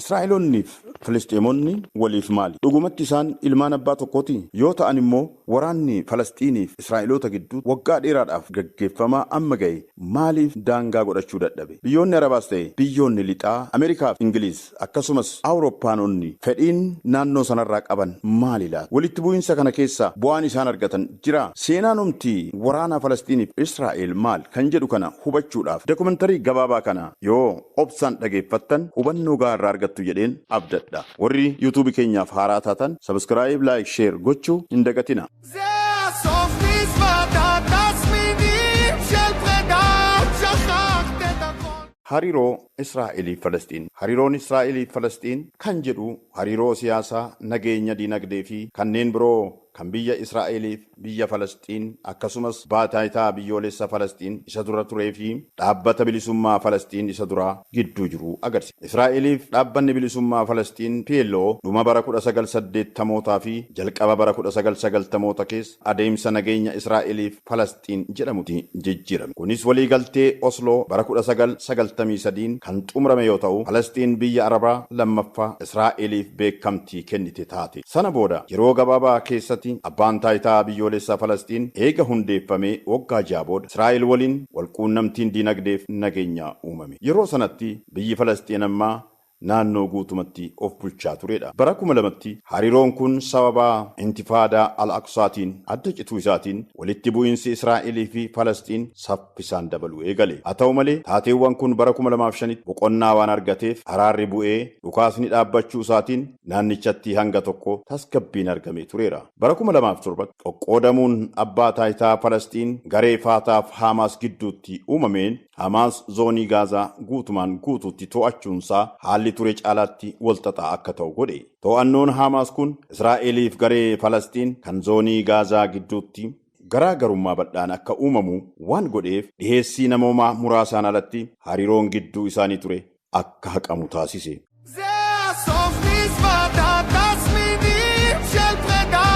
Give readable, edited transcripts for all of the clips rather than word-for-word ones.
Israa'eloonniif Filisxeemonni waliif maali? Dhugumatti isaan ilmaan abbaa tokkooti? Yoo ta'an immoo waraanni Falasxiiniif Israa'eloota gidduu waggaa dheeraadhaaf gaggeeffamaa amma ga'e maaliif daangaa godhachuu dadhabe? Biyyoonni Arabaas ta'e biyyoonni lixaa Ameerikaa fi Ingiliz akkasumas Awurooppaanonni fedhiin naannoo sanarraa qaban maali laata? Walitti bu'iinsa kana keessaa bu'aan isaan argatan jira? Seenaanumti waraana Falasxiiniif Israa'el maal kan jedhu kana hubachuudhaaf dokumantarii gabaabaa kana yoo obsaan dhageeffattan hubannoo gahaa irraa argattu jedheen abdadha. Warri yuutuubii keenyaaf haaraa taatan subscribe, like, share gochuu hin dagatina. זה הסוף מזוודת תסמינים של פרידה שכחת את הכל. Hariiroo Israa'elii Falasxiin. Hariiroon Israa'elii Falasxiin kan jedhu hariiroo siyaasaa, nageenya, dinagdee fi kanneen biroo kan biyya Israa'eliif biyya Falasxiin akkasumas baataayitaa biyyoolessa Falasxiin isa dura turee fi dhaabbata bilisummaa Falasxiin isa duraa gidduu jiru agarsiisa. Israa'eliif dhaabbanni bilisummaa Falasxiin PLO dhuma bara 1980mootaa fi jalqaba bara 1990moota keessa adeemsa nageenya Israa'eliif Falasxiin jedhamutti jijjiirame. Kunis waliigaltee Osloo bara 1993 kan xumurame yoo ta'u, Falasxiin biyya Arabaa lammaffaa Israa'eliif beekamtii kennite taate. Sana booda yeroo gabaabaa keessatti abbaan taayitaa biyyoolessaa Falasxiin eega hundeeffamee waggaa 6 booda Israa'el waliin walquunnamtiin diinagdeef nageenya uumame. Yeroo sanatti biyyi Falasxiin ammaa naannoo guutumatti of bulchaa turedha. Bara 2000tti hariiroon kun sababa intifaadaa al-Aqsaatiin adda cituu isaatiin walitti bu'iinsi Israa'elii fi Falasxiin saffisaan dabaluu eegale. Haa ta'u malee taateewwan kun bara 2005tti boqonnaa waan argateef araarri bu'ee dhukaasni dhaabbachuu isaatiin naannichatti hanga tokko tasgabbiin argamee tureera. Bara 2007 qoqqoodamuun abbaa taayitaa Falasxiin garee Faataaf Haamaas gidduutti uumameen Hamaas zoonii Gaazaa guutumaan guutuutti to'achuunsaa haalli ture caalaatti walxaxaa akka ta'u godhe. To'annoon Hamaas kun Israa'eliif garee Falasxiin kan zoonii Gaazaa gidduutti garaagarummaa bal'aan akka uumamu waan godheef dhiheessii namoomaa muraasaan alatti hariiroon gidduu isaanii ture akka haqamu taasise. זה הסוף מזוודת תסמינים של פרידה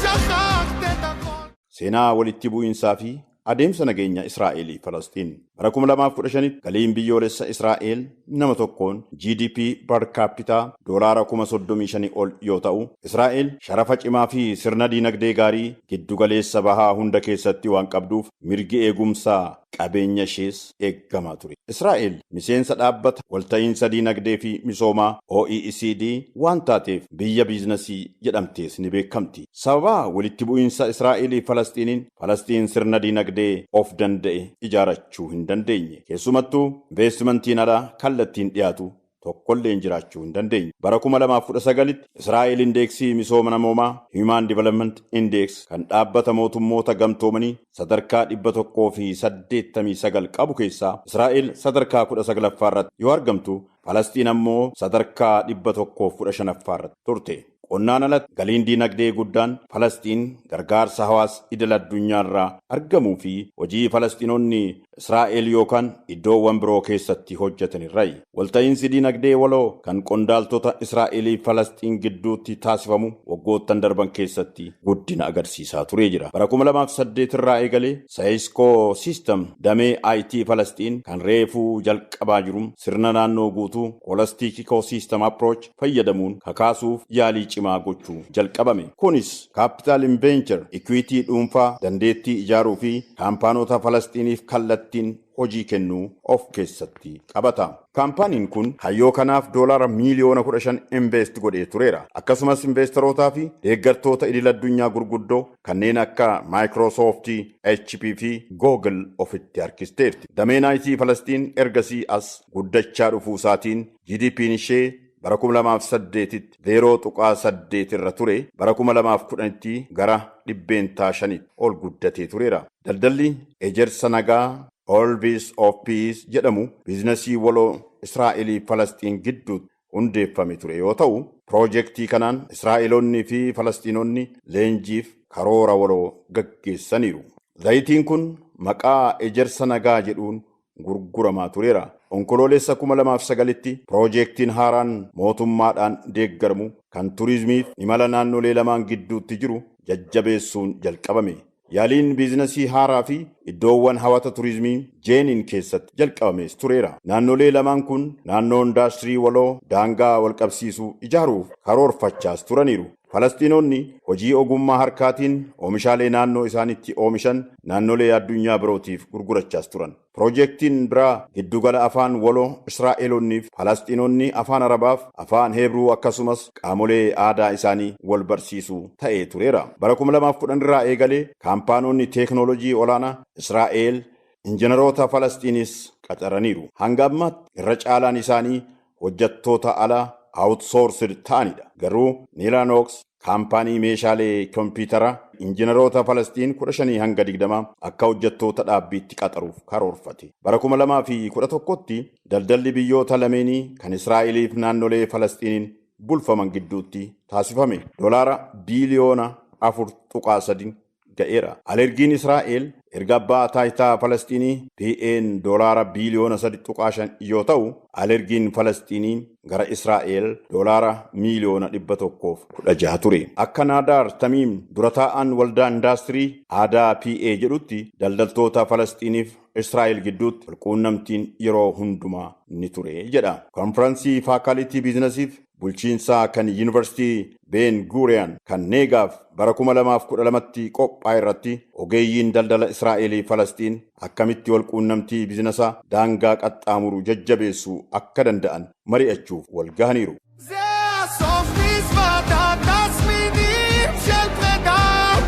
שכחת את הכל. Seenaa walitti bu'iinsaa fi adeemsa nageenya Israa'elii Falasxiin. Bara 2015 galiin biyyoolessa Israa'el nama tokkoon GDP per capita doolaara 35,000 ol yoo ta'u, Israa'el sharafa cimaa fi sirna diinagdee gaarii giddugaleessa bahaa hunda keessatti waan qabduuf mirgi eegumsaa qabeenya ishees eeggamaa ture. Israa'el miseensa dhaabbata walta'iinsa diinagdee fi misoomaa OECD waan taateef biyya biizinasii jedhamtees ni beekamti. Sababa walitti bu'iinsa Israa'elii Falasxiiniin Falasxiin sirna diinagdee of danda'e ijaarachuu hin dandeenye. Keessumattuu investimentiin alaa kallattiin dhiyaatu tokkolleen jiraachuu hin dandeenye. Bara 2019tti Israa'el indeeksii misooma namoomaa Human Development Index kan dhaabbata mootummoota gamtoomanii sadarkaa 189 qabu keessaa Israa'el sadarkaa 19ffaa irratti yoo argamtu, Falasxiin ammoo sadarkaa 115ffaa irratti turte. Qonnaan alatti galiin diinagdee guddaan Falasxiin gargaarsa hawaasa idil addunyaarraa argamuu fi hojii Falasxiinonni Israa'el yookaan iddoowwan biroo keessatti hojjetanirrayi. Walta'iinsi diinagdee waloo kan qondaaltota Israa'elii Falasxiin gidduutti taasifamu waggoottan darban keessatti guddina agarsiisaa turee jira. Bara 2008 irraa eegalee Sayiskoo System damee IT Falasxiin kan reefuu jalqabaa jiru sirna naannoo guutuu Holistic Ecosystem Approach fayyadamuun kakaasuuf yaalii cimaa gochuu jalqabame. Kunis Capital Venture, Equity dhuunfaa, dandeettii ijaaruu fi kaampaanota Falasxiiniif kallattiin hojii kennuu of keessatti qabata. Kaampaaniin kun hayyoo kanaaf doolaara miiliyoona 15 invest godhee tureera. Akkasumas investorotaa fi deeggartoota idil addunyaa gurguddoo kanneen akka Microsoft, HP fi Google ofitti harkisteerti. Dameen IT Falastiin ergasii as guddachaa dhufuu isaatiin GDP'n ishee bara 2008tti 0.8 irra ture bara 2010tti gara 5% ol guddatee tureera. Daldalli ejersa nagaa Olives of Peace jedhamu biizinasii waloo Israa'elii Falastiin gidduutti hundeeffame ture yoo ta'u, piroojeektii kanaan Israa'eloonnii fi Falastiinonni leenjiif karoora waloo gaggeessaniiru. Zayitiin kun maqaa ejersa nagaa jedhuun gurguramaa tureera. Onkoloolessa 2009tti piroojeektiin haaraan mootummaadhaan deeggaramu kan turizimiif imala naannolee lamaan gidduutti jiru jajjabeessuun jalqabame. Yaaliin biizinasii haaraa fi iddoowwan hawwata turizimii Jeeniin keessatti jalqabamees tureera. Naannolee lamaan kun naannoo indaastirii waloo daangaa walqabsiisuu ijaaruuf karoorfachaas turaniiru. Falastiinonni hojii ogummaa harkaatiin oomishaalee naannoo isaanitti oomishan naannolee addunyaa birootiif gurgurachaas turan. Piroojeektiin biraa giddugala afaan waloo Israa'eelonniif Falastiinonni afaan Arabaaf afaan Hebruu akkasumas qaamolee aadaa isaanii wal barsiisuu ta'ee tureera. Bara 2010 irraa eegalee kaampaanonni teeknoolojii olaanaa Israa'eel injiinaroota Falastiinis qacaraniiru. Hanga ammaatti irra caalaan isaanii hojjettoota alaa outsourced ta'anidha. Garuu Niilaanoks kaampaanii meeshaalee kompiitaraa injiinaroota Falastiin 15 hanga 20 akka hojjettoota dhaabbiitti qaxaruuf karoorfate. Bara 2011tti daldalli biyyoota lameenii kan Israa'eliif naannolee Falastiiniin bulfaman gidduutti taasifame doolaara biiliyoona 4.3 ga'eera. Alergiin Israa'el erga abbaa taayitaa Falastiinii PA'n doolaara biiliyoona 3.5 yoo ta'u, alergiin Falastiinii gara Israa'el doolaara miiliyoona 116 ture. Akka Naadaar Tamiim dura taa'an waldaa indaastirii aadaa PA jedhutti daldaltoota Falastiiniif Israa'el gidduutti walquunnamtiin yeroo hundumaa ni ture jedha. Konfiraansii faakaalitii biizinasiif bulchiinsaa kan Yuunivarsiitii Ben Gurion kan Neegaaf bara 2012tti qophaa'e irratti ogeeyyiin daldala Israa'elii Falastiin akkamitti walquunnamtii biizinasaa daangaa qaxxaamuru jajjabeessuu akka danda'an mari'achuuf wal gahaniiru. זה הסוף מזוודת תסמינים של פרידה,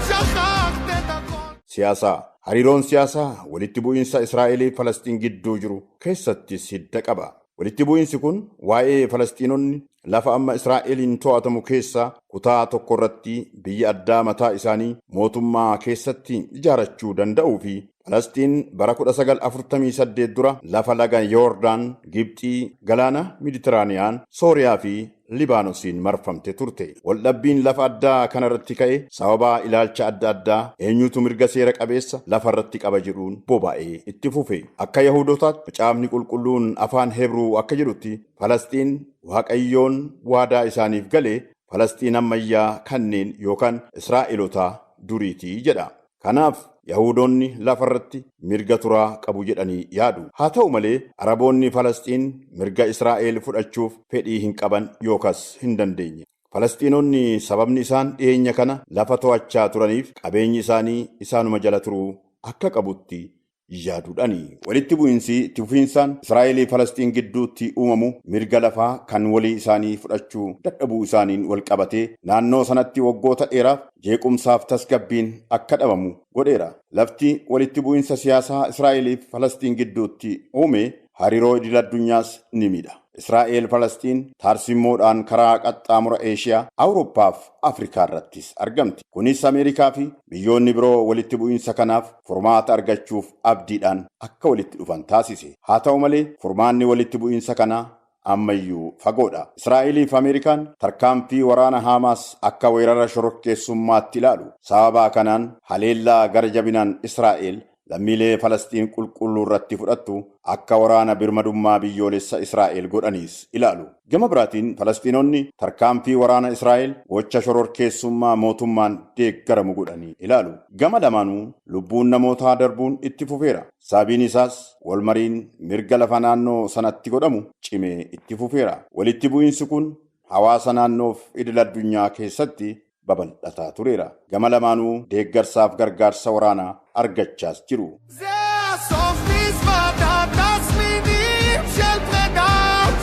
שכחת את הכל. Siyaasaa. Hariiroon siyaasaa walitti bu'iinsa Israa'elii Falastiin gidduu jiru keessattis hidda qaba. Walitti bu'iinsi kun waa'ee Falastiinonni lafa amma Israa'eliin to'atamu keessaa kutaa tokko irratti biyya addaa mataa isaanii mootummaa keessatti ijaarachuu danda'uu fi Falastiin bara 1948 dura lafa laga Yoordaan, Gibxii, galaana Miditiraaniyaan, Sooriyaa fi Libaanosiin marfamte turte. Waldhabbiin lafa addaa kanarratti ka'e sababa ilaalcha adda addaa eenyutu mirga seera qabeessa lafa irratti qaba jedhuun boba'ee itti fufe. Akka Yahudotaatti macaafni qulqulluun afaan Hebruu akka jedhutti Falastiin Waaqayyoon waadaa isaaniif gale Falastiin ammayyaa kanneen yookaan Israa'elotaa duriitii jedha. Kanaaf Yahudoonni lafa irratti mirga turaa qabu jedhanii yaadu. Haa ta'u malee Araboonni Falastiin mirga Israa'el fudhachuuf fedhii hin qaban yookas hin dandeenye. Falastiinonni sababni isaan dhiyeenya kana lafa to'achaa turaniif qabeenyi isaanii isaanuma jala turuu akka qabutti yaaduudhaani. Walitti bu'iinsi itti fufiinsaan Israa'elii Falastiin gidduutti uumamu mirga lafaa kan walii isaanii fudhachuu dadhabuu isaaniin wal qabatee naannoo sanatti waggoota dheeraaf jeequmsaaf tasgabbiin akka dhabamu godheera. Lafti walitti bu'iinsa siyaasaa Israa'elii fi Falastiin gidduutti uume hariiroo idil addunyaas ni miidha. Israa'el Falastiin taarsimmoodhaan karaa qaxxaamura Eeshiyaa, Awurooppaa fi Afrikaa irrattis argamti. Kunis Ameerikaa fi biyyoonni biroo walitti bu'iinsa kanaaf furmaata argachuuf abdiidhaan akka walitti dhufan taasise. Haa ta'u malee furmaanni walitti bu'iinsa kanaa ammayyuu fagoodha. Israa'elii fi Ameerikaan tarkaanfii waraana Haamaas akka weerara shororkeessummaatti ilaalu. Sababa kanaan haleellaa gara jabinaan Israa'el lammiilee Falastiin qulqulluu irratti fudhattu akka waraana birmadummaa biyyoolessa Israa'el godhaniis ilaalu. Gama biraatiin Falastiinonni tarkaanfii waraana Israa'el gocha shororkeessummaa mootummaan deeggaramu godhanii ilaalu. Gama lamaanuu lubbuun namootaa darbuun itti fufeera. Sababiin isaas walmariin mirga lafa naannoo sanatti godhamu cimee itti fufeera. Walitti bu'iinsi kun hawaasa naannoof idil addunyaa keessatti babal'ataa tureera. Gama lamaanuu deeggarsaaf gargaarsa waraanaa argachaas jiru. זה הסוף מזוודת תסמינים של פרידה,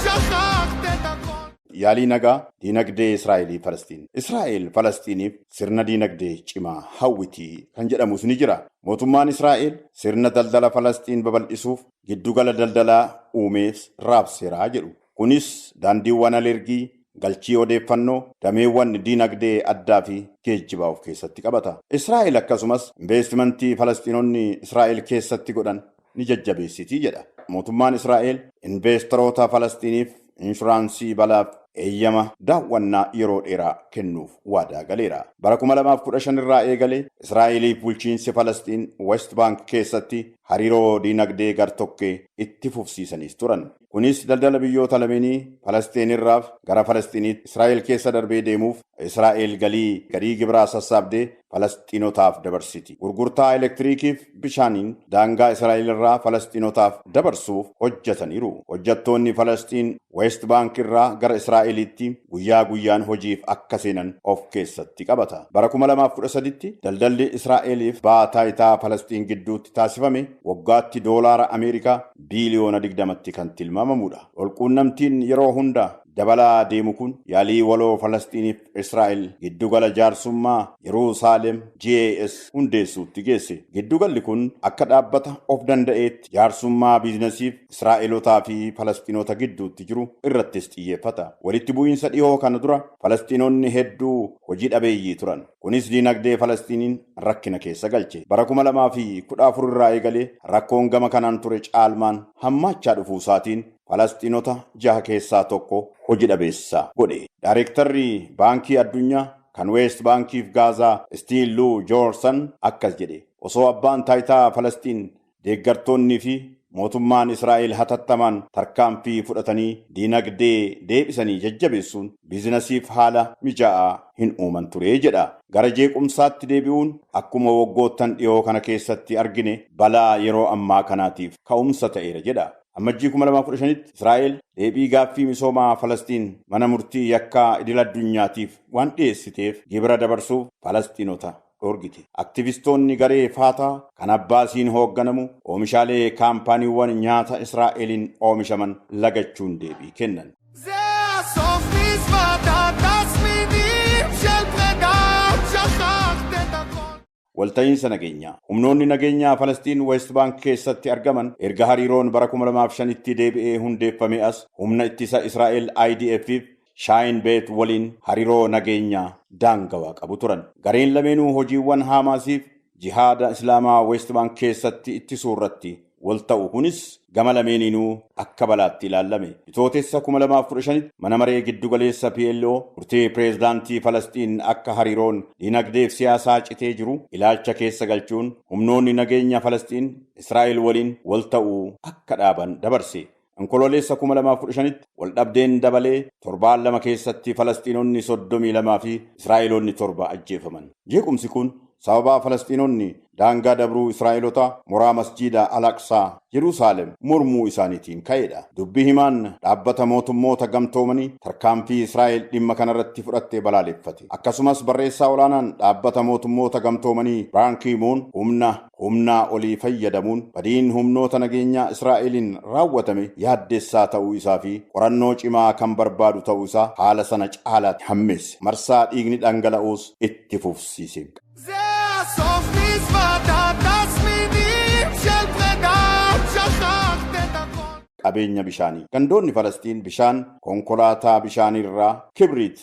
שכחת את הכל. Yaalii nagaa diinagdee Israa'elii Falastiin. Israa'el Falastiiniif sirna diinagdee cimaa hawwitii kan jedhamus ni jira. Mootummaan Israa'el sirna daldala Falastiin babal'isuuf giddugala daldalaa uumees raabseeraa jedhu. Kunis daandiiwwan alergii, galchii odeeffannoo, dameewwan diinagdee addaa fi geejjibaa of keessatti qabata. Israa'el akkasumas investimentii Falastiinonni Israa'el keessatti godhan ni jajjabeessitii jedha. Mootummaan Israa'el investoroota Falastiiniif inshuraansii balaaf eeyyama daawwannaa yeroo dheeraa kennuuf waadaa galeera. Bara 2015 irraa eegalee Israa'eliif bulchiinsi Falastiin West Bank keessatti hariiroo diinagdee gartokkee itti fufsiisaniis turan. Kunis daldala biyyoota lameenii Falastiin irraaf gara Falastiiniitti Israa'el keessa darbee deemuuf Israa'el galii gibiraa sassaabdee Falasxiinotaaf dabarsiti. Gurgurtaa elektiriikiif bishaaniin daangaa Israa'el irraa Falasxiinotaaf dabarsuuf hojjetaniiru. Hojjettoonni Falasxiin West Bank irraa gara Israa'elitti guyyaa guyyaan hojiif akka seenan of keessatti qabata. Bara 2013tti daldalli Israa'eliif ba'aa taayitaa Falasxiin gidduutti taasifame waggaatti doolaara Ameerikaa biiliyoona 20tti kan tilmaamamudha. Walquunnamtiin yeroo hunda dabalaa deemu kun yaalii waloo Falasxiiniif Israa'el giddugala jaarsummaa Yerusaalem GAS hundeessuutti geesse. Giddugalli kun akka dhaabbata of danda'eetti jaarsummaa biizinasiif Israa'elotaa fi Falasxiinota gidduutti jiru irrattis xiyyeeffata. Walitti bu'iinsa dhihoo kana dura Falasxiinonni hedduu hojii dhabeeyyii turan. Kunis diinagdee Falasxiiniin rakkina keessa galche. Bara 2014 irraa eegalee rakkoon gama kanaan ture caalmaan hammaachaa dhufuu isaatiin Falasxiinota jaha keessaa tokko hojii dhabeessa godhe. Daareektarri Baankii Addunyaa kan Weest Baankiif Gaazaa Stiiluu Joorsan akkas jedhe. Osoo abbaan taayitaa Falasxiin deeggartoonnii fi mootummaan Israa'el hatattamaan tarkaanfii fudhatanii diinagdee deebisanii jajjabeessuun biizinasiif haala mijaa'aa hin uuman ture jedha. Gara jeequmsaatti deebi'uun akkuma waggoottan dhiyoo kana keessatti argine balaa yeroo ammaa kanaatiif ka'umsa ta'eera jedha. Ammajjii 2015tti Israa'el deebii gaaffii misoomaa Falastiin mana murtii yakkaa idil addunyaatiif waan dhiyeessiteef gibira dabarsuuf Falasxiinota dhoorgite. Aktivistoonni garee Faataa kan Abbaasiin hoogganamu oomishaalee kaampaaniiwwan nyaata Israa'eliin oomishaman lagachuun deebii kennan. זה הסוף מזוודת תסמינים של פרידה, שכחת את הכל. Walta'iinsa nageenyaa. Humnoonni nageenyaa Falastiin West Bank keessatti argaman erga hariiroon bara 2005tti deebi'ee hundeeffame as humna ittisa Israa'el IDF fi Shaayin Beet waliin hariiroo nageenyaa daangawaa qabu turan. Gareen lameenuu hojiiwwan Haamaasiif jihaada Islaamaa West Bank keessatti ittisuu irratti wal ta'u kunis gama lameeniinuu akka balaatti ilaalame. Bitootessa 2015tti mana maree giddugaleessa PLO murtee pireezidaantii Falastiin akka hariiroon diinagdeef siyaasaa citee jiru ilaalcha keessa galchuun humnoonni nageenya Falastiin Israa'el waliin wal ta'uu akka dhaaban dabarse. Onkololeessa 2015tti waldhabdeen dabalee torbaan lama keessatti Falasxiinonni 32 fi Israa'eloonni 7 ajjeefaman. Jeequmsi kun sababa Falasxiinonni daangaa dabruu Israa'elota mooraa masjiida Al-Aqsaa Yerusaalem mormuu isaaniitiin ka'edha. Dubbii himaan dhaabbata mootummoota gamtoomanii tarkaanfii Israa'el dhimma kanarratti fudhattee balaaleffate. Akkasumas barreessaa olaanaan dhaabbata mootummoota gamtoomanii Baan Ki-moon humnaa olii fayyadamuun badiin humnoota nageenyaa Israa'eliin raawwatame yaaddessaa ta'uu isaa fi qorannoo cimaa kan barbaadu ta'uu isaa haala sana caalaatti hammeesse. Marsaa dhiigni dhangala'uus itti fufsiise. זה הסוף מזוודת תסמינים של פרידה, שכחת את הכל. Qabeenya bishaanii. Gandoonni Falastiin bishaan konkolaataa bishaanirraa Kibrit,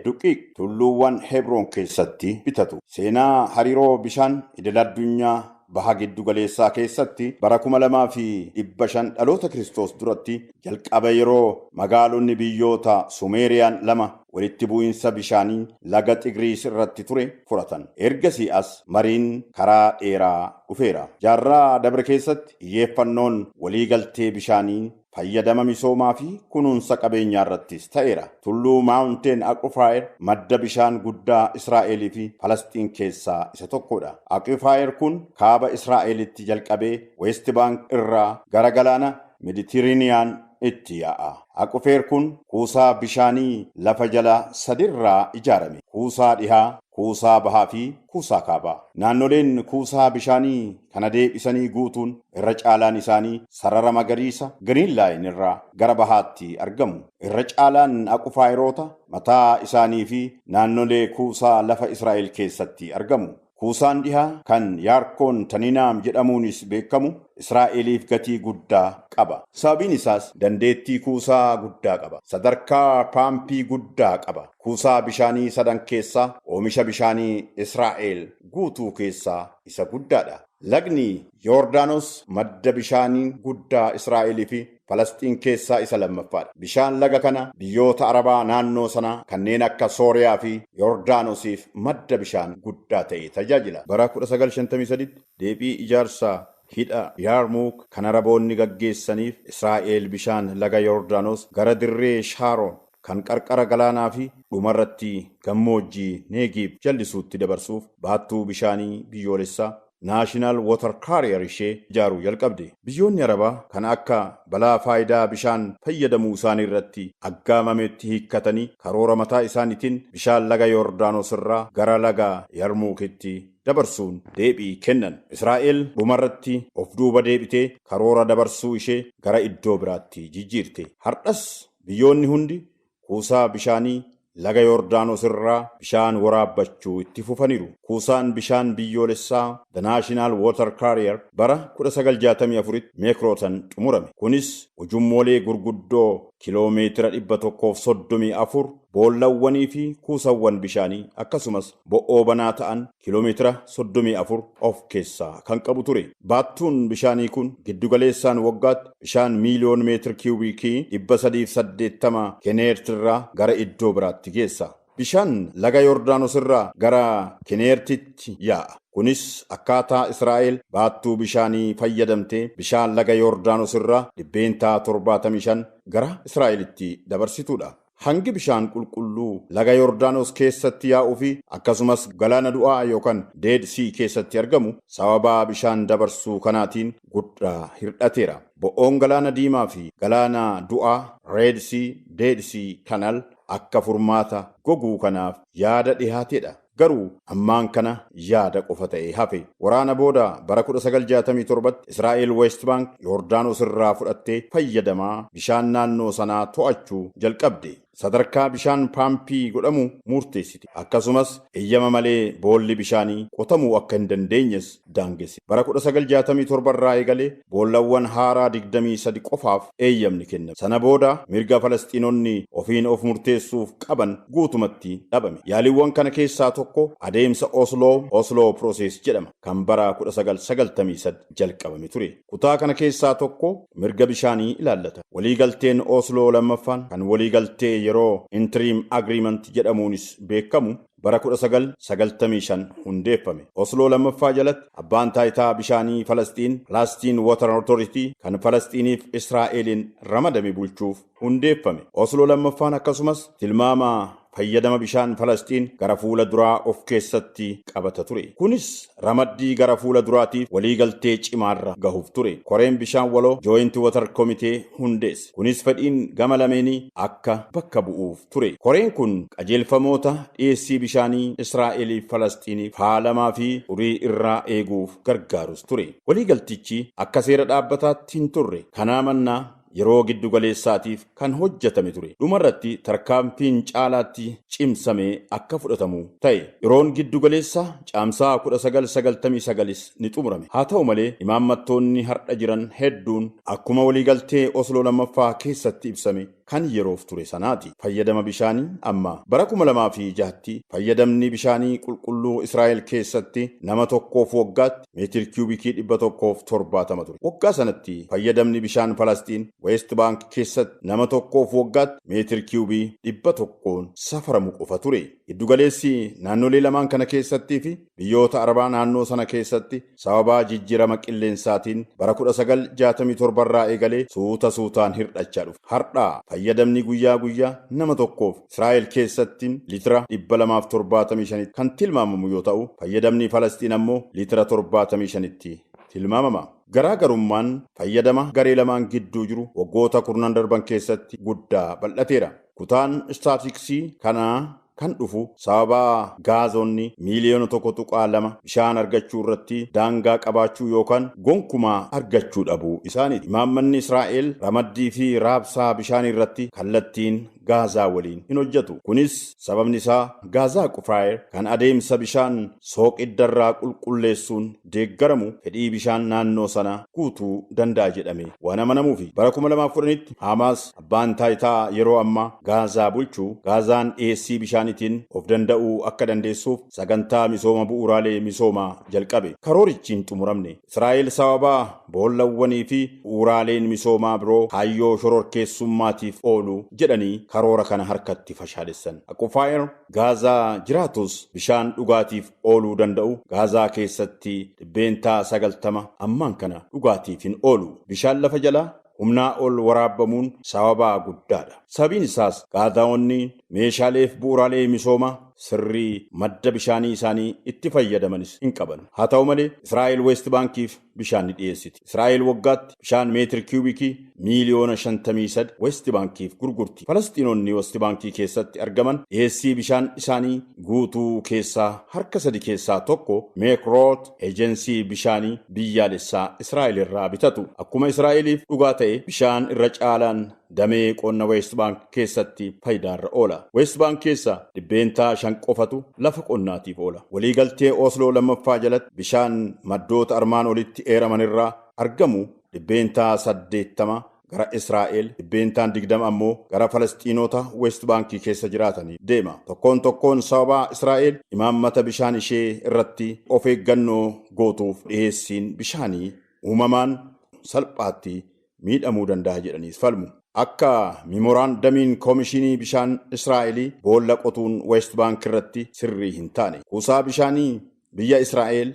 Duqiiq, tulluuwwan Hebroon keessatti bitatu. Seenaa hariiroo bishaan idil addunyaa baha giddu galeessaa keessatti bara 2500 dhaloota Kiristoos duratti jalqaba yeroo magaalonni biyyoota Sumeeriyaan lama walitti bu'iinsa bishaanii laga Xigriis irratti ture furatan. Ergasii as mariin karaa dheeraa dhufeera. Jaarraa dabre keessatti xiyyeeffannoon waliigaltee bishaanii fayyadama misoomaa fi kunuunsa qabeenyaa irrattis ta'eera. Tulluu Maawunteen Aqufaayer madda bishaan guddaa Israa'elii fi Falastiin keessaa isa tokkodha. Aqufaayer kun kaaba Israa'elitti jalqabee West Bank irraa gara galaana Meditiraaniyaan itti yaa'a. Aqufeer kun kuusaa bishaanii lafa jala sadirraa ijaarame. Kuusaa dhihaa, kuusaa bahaa fi kuusaa kaabaa. Naannoleen kuusaa bishaanii kana deebisanii guutuun irra caalaan isaanii sarara magariisa Green Line irraa gara bahaatti argamu. Irra caalaan aqufaayiroota mataa isaanii fi naannolee kuusaa lafa Israa'el keessatti argamu. Kuusaan dhihaa kan Yaarkoon Taninaam jedhamuunis beekamu Israa'eliif gatii guddaa qaba. Sababiin isaas dandeettii kuusaa guddaa qaba. Sadarkaa paampii guddaa qaba. Kuusaa bishaanii sadan keessaa oomisha bishaanii Israa'el guutuu keessaa isa guddaadha. Lagni Yoordaanos madda bishaanii guddaa Israa'elii fi Falastiin keessaa isa lammaffaadha. Bishaan laga kana biyyoota Arabaa naannoo sanaa kanneen akka Sooriyaa fi Yoordaanosiif madda bishaan guddaa ta'e tajaajila. Bara 1953 deebii ijaarsaa hidha Yaarmuuk kan Araboonni gaggeessaniif Israa'el bishaan laga Yoordaanos gara dirree Shaaroon kan qarqara galaanaa fi dhumarratti gammoojjii Neegiib jallisuutti dabarsuuf baattuu bishaanii biyyoolessaa National Water Carrier ishee ijaaruu jalqabde. Biyyoonni Arabaa kan akka balaa faayidaa bishaan fayyadamuu isaanii irratti aggaamametti hiikkatanii karoora mataa isaaniitiin bishaan laga Yordaanos irraa gara laga Yarmuukitti dabarsuun deebii kennan. Israa'el dhumarratti of duuba deebitee karoora dabarsuu ishee gara iddoo biraatti jijjiirte. Har'as biyyoonni hundi kuusaa bishaanii laga Yordaanos irraa bishaan waraabbachuu itti fufaniiru. Kuusaan bishaan biyyoolessaa The National Water Carrier bara 1964tti Meekrootan xumurame. Kunis ujummoolee gurguddoo kiloomeetira 134 boollawwanii fi kuusawwan bishaanii akkasumas bo'oo banaa ta'an kiloomeetira 34 of keessaa kan qabu ture. Baattuun bishaanii kun giddugaleessaan waggaatti bishaan miiliyoon meetir kiiyubiikii 380 Kineertirraa gara iddoo biraatti geessa. Bishaan laga Yordaanos irraa gara Kineertitti yaa'a. Kunis akkaataa Israa'el baattuu bishaanii fayyadamtee bishaan laga Yordaanos irraa 75% gara Israa'elitti dabarsituudha. Hangi bishaan qulqulluu laga Yordaanos keessatti yaa'uu fi akkasumas galaana du'aa yookaan Dead Sea keessatti argamu sababaa bishaan dabarsuu kanaatiin guddaa hir'ateera. Bo'oon galaana diimaa fi galaana du'aa Red Sea, Dead Sea Canal akka furmaata goguu kanaaf yaada dhihaateedha. Garuu ammaan kana yaada qofa ta'ee hafe. Waraana booda bara 1967tti Israa'el West Bank Yordaanos irraa fudhattee fayyadamaa bishaan naannoo sanaa to'achuu jalqabde. Sadarkaa bishaan paampii godhamu murteessite. Akkasumas eeyyama malee boolli bishaanii qotamuu akka hin dandeenyes daangesse. Bara 1967 irraa eegalee boollawwan haaraa 23 qofaaf eeyyamni kenname. Sana booda mirga Falasxiinonni ofiin of murteessuuf qaban guutumatti dhabame. Yaaliiwwan kana keessaa tokko adeemsa Osloo Process jedhama kan bara 1993 jalqabame ture. Kutaa kana keessaa tokko mirga bishaanii ilaallata. Waliigalteen Osloo lammaffaan kan waliigaltee yeroo Interim Agreement jedhamuunis beekamu bara 1995 hundeeffame. Osloo lammaffaa jalatti abbaan taayitaa bishaanii Falasxiin Palestine Water Authority kan Falasxiiniif Israa'eliin ramadame bulchuuf hundeeffame. Osloo lammaffaan akkasumas tilmaama fayyadama bishaan Falasxiin gara fuula duraa of keessatti qabata ture. Kunis ramaddii gara fuula duraatiif waliigaltee cimaarra gahuuf ture. Koreen bishaan waloo Joint Water Committee hundeesse. Kunis fedhiin gama lameenii akka bakka bu'uuf ture. Koreen kun qajeelfamoota dhiyeessii bishaanii Israa'eliif Falasxiiniif faalamaa fi xurii irraa eeguuf gargaarus ture. Waliigaltichi akka seera dhaabbataatti hin turre. Kanaa mannaa yeroo giddugaleessaatiif kan hojjetame ture. Dhumarratti tarkaanfiin caalaatti cimsamee akka fudhatamu ta'e. Yeroon giddugaleessaa caamsaa 1999 ni xumurame. Haa ta'u malee imaammattoonni har'a jiran hedduun akkuma waliigaltee Osloo lammaffaa keessatti ibsame kan yeroof ture sanaati. Fayyadama bishaanii amma bara 2006tti fayyadamni bishaanii qulqulluu Israa'el keessatti nama tokkoof waggaatti meetir kiiyubiikii 170 ture. Waggaa sanatti fayyadamni bishaan Falasxiin West Bank keessatti nama tokkoof waggaatti meetir kiiyubii 100 safaramu qofa ture. Giddugaleessi naannolee lamaan kana keessattii fi biyyoota Arabaa naannoo sana keessatti sababaa jijjiirama qilleensaatiin bara 1967 irraa eegalee suuta suutaan hir'achaa dhufe. Har'a fayyadamni guyyaa guyyaa nama tokkoof Israa'el keessatti liitira 275 kan tilmaamamu yoo ta'u, fayyadamni Falasxiin ammoo liitira 75tti tilmaamama. Garaagarummaan fayyadama garee lamaan gidduu jiru waggoota kurnan darban keessatti guddaa bal'ateera. Kutaan istaatiksii kanaa kan dhufu sababa gaazonni miiliyoona 1.2 bishaan argachuu irratti daangaa qabaachuu yookaan gonkumaa argachuu dhabuu isaaniiti. Imaammanni Israa'el ramaddii fi raabsaa bishaan irratti kallattiin Gaazaa waliin hin hojjetu. Kunis sababni isaa Gaazaa Qufaayir kan adeemsa bishaan sooqiddarraa qulqulleessuun deeggaramu fedhii bishaan naannoo sana guutuu danda'a jedhame waan amanamuufi. Bara 2010tti Hamaas abbaan taayitaa yeroo ammaa Gaazaa bulchuu Gaazaan dhiyeessii bishaaniitiin of danda'uu akka dandeessuuf sagantaa misooma bu'uuraalee misoomaa jalqabe. Karoorichi hin xumuramne. Israa'el sababaa boollawwanii fi bu'uuraaleen misoomaa biroo kaayyoo shororkeessummaatiif oolu jedhanii karoora kana harkatti fashaalessan. Aqufaayir Gaazaa jiraatus bishaan dhugaatiif ooluu danda'u Gaazaa keessatti 90% ammaan kana dhugaatiif hin oolu. Bishaan lafa jalaa humnaa ol waraabbamuun sababa guddaadha. Sababiin isaas Gaazaawonni meeshaaleef bu'uuraalee misoomaa sirrii madda bishaanii isaanii itti fayyadamanis hin qaban. Haa ta'u malee Israa'el West Baankiif bishaan ni dhiyeessiti. Israa'el waggaatti bishaan meetir kiiyubikii miiliyoona 53 West Baankiif gurgurti. Falasxiinonni West Baankii keessatti argaman dhiyeessii bishaan isaanii guutuu keessaa harka 3 keessaa 1 Meekroot eejensii bishaanii biyyaalessaa Israa'el irraa bitatu. Akkuma Israa'eliif dhugaa ta'e bishaan irra caalaan damee qonna West Bank keessatti faayidaarra oola. West Bank keessa 5% qofatu lafa qonnaatiif oola. Waliigaltee Osloo lammaffaa jalatti bishaan maddoota armaan olitti eeraman irraa argamu 80% gara Israa'el, 20% ammoo gara Falasxiinota West Baankii keessa jiraatanii deema. Tokkoon tokkoon sababa Israa'el imaammata bishaan ishee irratti of eeggannoo gootuuf dhiyeessiin bishaanii uumamaan salphaatti miidhamuu danda'a jedhaniis falmu. Akka miimoraandamiin koomishinii bishaan Israa'elii boolla qotuun West Bank irratti sirrii hin taane. Kuusaa bishaanii biyya Israa'el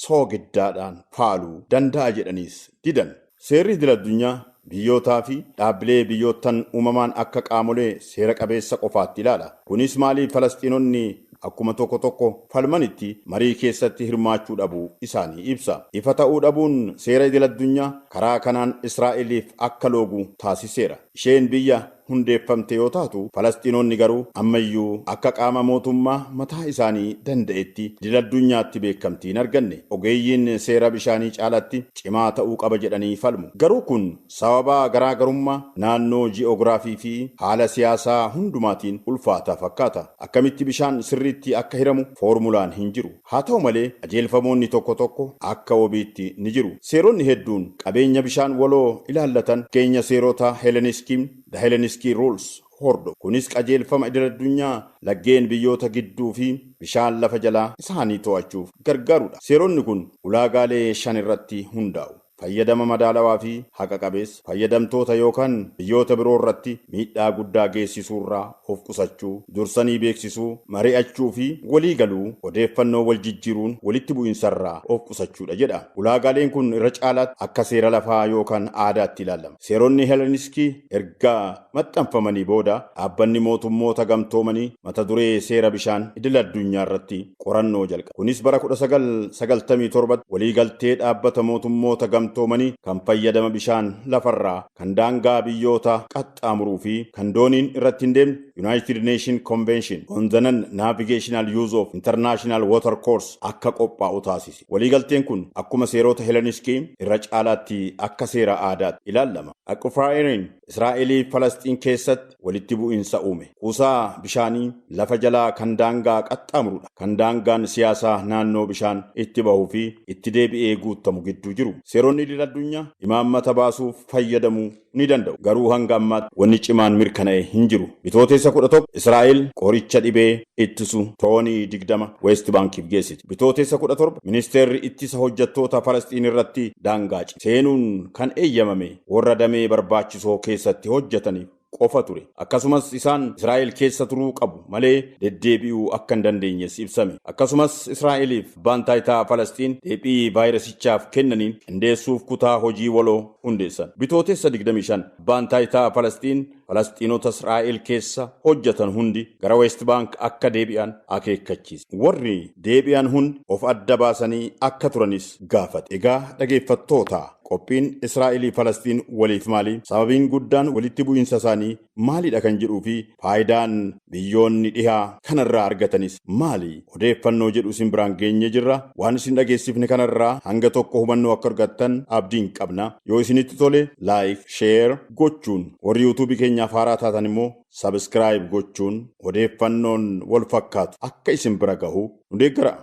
soogiddaadhaan faaluu danda'a jedhaniis didan. Seerri idil addunyaa biyyootaa fi dhaabbilee biyyoottan uumamaan akka qaamolee seera qabeessa qofaatti ilaala. Kunis maaliif Falasxiinonni akkuma tokko tokko falmanitti marii keessatti hirmaachuu dhabuu isaanii ibsa. Ifa ta'uu dhabuun seera idil addunyaa karaa kanaan Israa'eliif akka loogu taasiseera. Isheen biyya hundeeffamte yoo taatu, Falasxiinonni garuu ammayyuu akka qaama mootummaa mataa isaanii danda'etti idil addunyaatti beekamtii hin arganne. Ogeeyyiin seera bishaanii caalatti cimaa ta'uu qaba jedhanii falmu. Garuu kun sababa garaagarummaa naannoo ji'oogiraafii fi haala siyaasaa hundumaatiin ulfaataa fakkaata. Akkamitti bishaan sirriitti akka hiramu foormulaan hin jiru. Haa ta'u malee qajeelfamoonni tokko tokko akka wabiitti ni jiru. Seeronni hedduun qabeenya bishaan waloo ilaallatan keenya seerota Heleniskiin The Heleniski Rules hordofu. Kunis qajeelfama idil addunyaa laggeen biyyoota gidduu fi bishaan lafa jalaa isaanii to'achuuf gargaarudha. Seeronni kun ulaagaalee 5 irratti hundaa'u. Fayyadama madaalawaa fi haqa qabeessa, fayyadamtoota yookaan biyyoota biroo irratti miidhaa guddaa geessisuurraa of qusachuu, dursanii beeksisuu, mari'achuu fi walii galuu, odeeffannoo wal jijjiiruun walitti bu'insarraa of qusachuudha jedha. Ulaagaaleen kun irra caalaatti akka seera lafaa yookaan aadaatti ilaalama. Seeronni Heleniskii erga maxxanfamanii booda dhaabbanni mootummoota gamtoomanii mata duree seera bishaan idil addunyaa irratti qorannoo jalqabe. Kunis bara 1997 waliigaltee dhaabbata mootummoota gamtoomanii kan fayyadama bishaan lafarraa kan daangaa biyyoota qaxxaamuruu fi kan dooniin irratti hin deemne United Nations Convention on the Non-Navigational Use of International Water Course akka qophaa'u taasise. Waliigalteen kun akkuma seerota Heleniskii irra caalaatti akka seera aadaatti ilaalama. Aquiferiin Israa'elii fi Falasxiin keessatti walitti bu'iinsa uume. Kuusaa bishaanii lafa jalaa kan daangaa qaxxaamurudha. Kan daangaan siyaasaa naannoo bishaan itti bahuu fi itti deebi'ee guutamu gidduu jiru. Seeronni idil addunyaa imaammata baasuuf fayyadamuu ni danda'u. Garuu hanga ammaatti wanni cimaan mirkana'e hin jiru. Bitootessa 11 Israa'el qoricha dhibee ittisu toonii 20 West Baankiif geessiti. Bitootessa 17 ministeerri ittisa hojjettoota Falasxiin irratti daangaa cime. Seenuun kan eeyyamame warra damee barbaachisoo keessatti hojjetaniif qofa ture. Akkasumas isaan Israa'el keessa turuu qabu malee deddeebi'uu akka hin dandeenyes ibsame. Akkasumas Israa'eliif abbaan taayitaa Falasxiin deebii vaayirasichaaf kennaniin qindeessuuf kutaa hojii waloo hundeessan. Bitootessa 25 abbaan taayitaa Falasxiin Falasxiinota Israa'el keessa hojjetan hundi gara West Bank akka deebi'an akeekkachiise. Warri deebi'an hundi of adda baasanii akka turanis gaafate. Egaa dhageeffattoota, qophiin Israa'elii Falasxiin waliif maali? Sababiin guddaan walitti bu'iinsa isaanii maalidha kan jedhuu fi faayidaan biyyoonni dhihaa kanarraa argatanis maali? Odeeffannoo jedhu isin biraan geenye jirra. Waan isin dhageessifne kanarraa hanga tokko hubannoo akka argattan abdiin qabna. Yoo isinitti tole like, share gochuun, warri yuutuubii keenyaaf haaraa taatan immoo subscribe gochuun odeeffannoon wal fakkaatu akka isin bira gahu nu deeggara.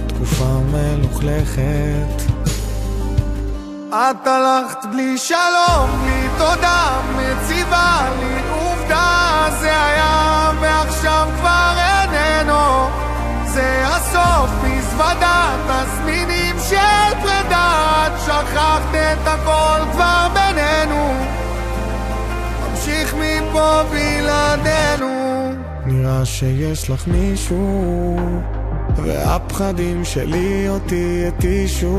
תקופה מלוכלכת. את הלכת בלי שלום, בלי תודה, מציבה לי עובדה, זה היה ועכשיו כבר איננו. זה הסוף, מזוודה, תסמינים של פרידה, את שכחת את הכל כבר בינינו. ממשיך מפה בלעדינו. נראה שיש לך מישהו, והפחדים שלי אותי התישו.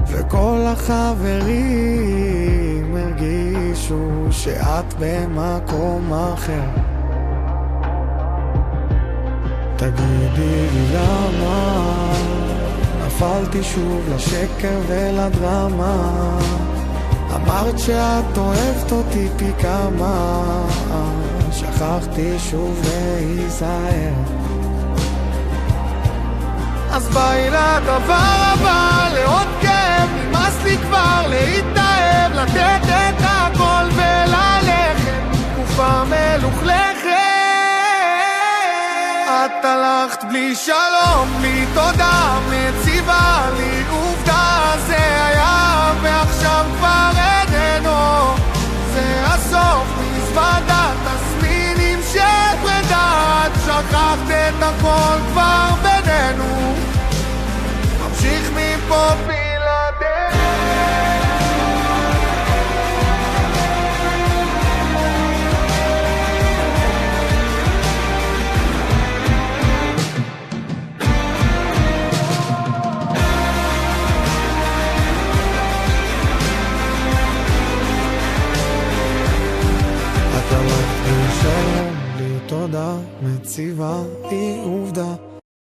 וכל החברים הרגישו שאת במקום אחר. תגידי לי למה נפלתי שוב לשקר ולדרמה, אמרת שאת אוהבת אותי פי כמה, שכחתי שוב להיזהר. אז ביי לדבר הבא, לעוד כאב, נמאס לי כבר להתאהב, לתת את הכל וללכת, תקופה מלוכלכת. את הלכת בלי שלום, בלי תודה, מציבה לי עובדה, זה היה ועכשיו כבר איננו, זה הסוף, מזוודה, תסמינים של פרידה, את שכחת את הכל כבר בינינו, ממשיך מפה בלעדינו. תודה, מציבה היא עובדה,